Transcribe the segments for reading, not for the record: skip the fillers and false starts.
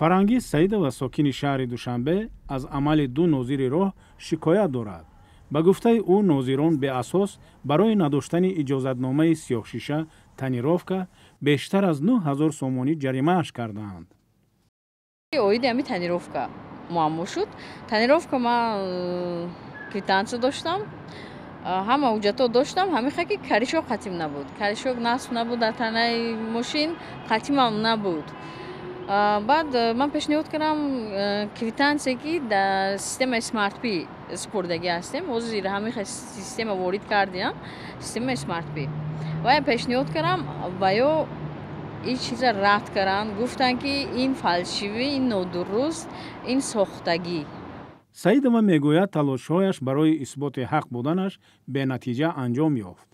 Фарангиз Саидова, сокини шаҳри Душанбе, аз амали ду нозири роҳ шикоят дорад. Ба гуфтаи ӯ, нозирон беасос барои надоштани иҷозатномаи сиёҳшиша тонировка бештар аз 9000 сомонӣ ҷаримааш кардаанд. Оиди ҳами тонировка муаммо шуд. Тонировка ман квитансия доштам, ҳама ҳуҷҷатҳо доштам, ҳамин ки корешок қатим набуд, корешок насб набуд дар танаи мошин, қатимам набуд. Баъд ман пешниҳод кардам квитансия, ки дар системаи СмартПи супордагӣ ҳастем, ҳозир ҳамин система ворид кардиам, системаи СмартПи. Ва пешниҳод кардам, ва ё ин чиза рад карданд, гуфтанд, ки ин фальшивый, ин нодуруст, ин сохтагӣ. Саидова мегӯяд, талошҳояш барои исботи ҳақ буданаш бенатиҷа анҷом ёфт.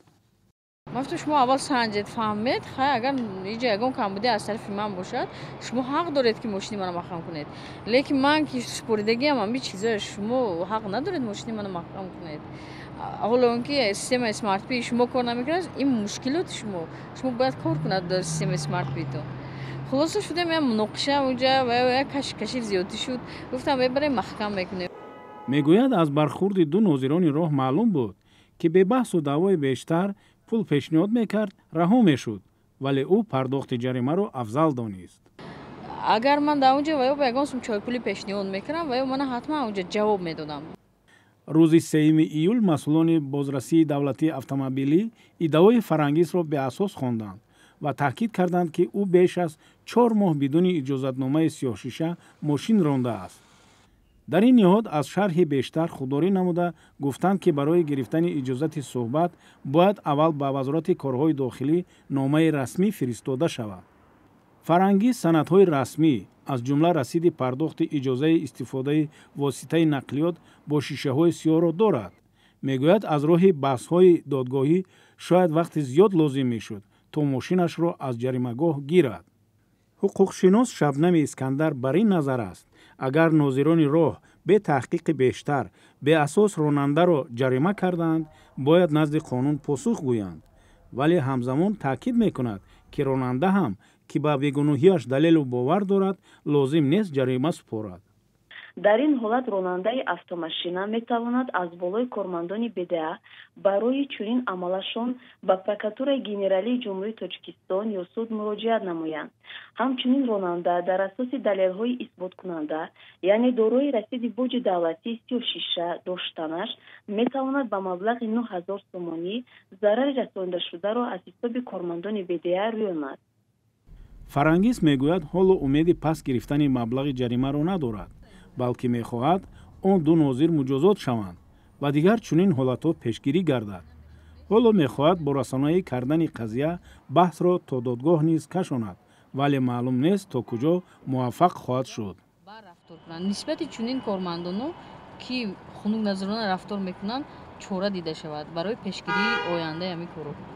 Ман гуфтам, шумо аввал санҷед, фаҳмед, хай, агар иҷа ягон камбудӣ аз тарафи ман бошад, шумо ҳақ доред, ки мошини маро маҳкам кунед, лекин ман ки супоридагиам ҳами чизоя, шумо ҳақ надоред мошини маро маҳкам кунед. Ҳоло он ки системаи СмартПи шумо кор намекунад, ин мушкилоти шумо, шумо бояд кор кунад дар системаи СмартПито. Хулоса шудем, як муноқиша унҷа ва як кашикаши зиёдӣ шуд. Гуфтам, мебарем, маҳкам мекунем. Мегӯяд, аз бархурди ду нозирони роҳ маълум буд, ки бебаҳсу даъвои бештар пул пешниҳод мекард, раҳо мешуд, вале ӯ пардохти ҷаримаро афзал донист. Агар ман дар онҷа ва ё ба ягон сум чойпулӣ пешниҳод мекардам, ва ё мана ҳатман онҷа ҷавоб медодам. Рӯзи 3 июл масъулони бозрасии давлатии автомобилӣ иддаои Фарангизро беасос хонданд ва таъкид карданд, ки ӯ беш аз 4 моҳ бидуни иҷозатномаи сиёҳшиша мошин рондааст. Дар ин ниҳод аз шарҳи бештар худдорӣ намуда, гуфтанд, ки барои гирифтани иҷозати суҳбат бояд аввал ба Вазорати корҳои дохилӣ номаи расмӣ фиристода шавад. Фарангиз санадҳои расмӣ, аз ҷумла расиди пардохти иҷозаи истифодаи воситаи нақлиёт бо шишаҳои сиёҳро дорад. Мегӯяд, аз роҳи баҳсҳои додгоҳӣ шояд вақти зиёд лозим мешуд, то мошинашро аз ҷаримагоҳ гирад. Ҳуқуқшинос Шабнами Искандар бар ин назар аст: агар нозирони роҳ бе таҳқиқи бештар беасос ронандаро ҷарима кардаанд, бояд назди қонун посух гӯянд, вале ҳамзамон таъкид мекунад, ки ронанда ҳам, ки ба бегуноҳиаш далелу бовар дорад, лозим нест ҷарима супорад. Дар ин ҳолат ронандаи автомашина метавонад аз болои кормандони БДА барои чунин амалашон ба Прокуратураи Генералии Ҷумҳурии Тоҷикистон ё суд муроҷиат намоянд. Ҳамчунин ронанда дар асоси далелҳои исботкунанда, яъне дорои расиди боҷи давлатии сиёҳшиша доштанаш, метавонад ба маблағи 9000 сомонӣ зарари расондашударо аз ҳисоби кормандони БДА рӯёнад. Фарангиз мегӯяд, ҳоло умеди пас гирифтани маблағи ҷаримаро надорад, балки мехоҳад он ду нозир муҷозот шаванд ва дигар чунин ҳолатҳо пешгирӣ гардад. Ҳоло мехоҳад бо расонаӣ кардани қазия баҳсро то додгоҳ низ кашонад, вале маълум нест, то куҷо муваффақ хоҳад шуд. Нисбати чунин кормандоно, ки хунукназарона рафтор мекунанд, чора дида шавад барои пешгирии ояндаи ҳамин корҳо.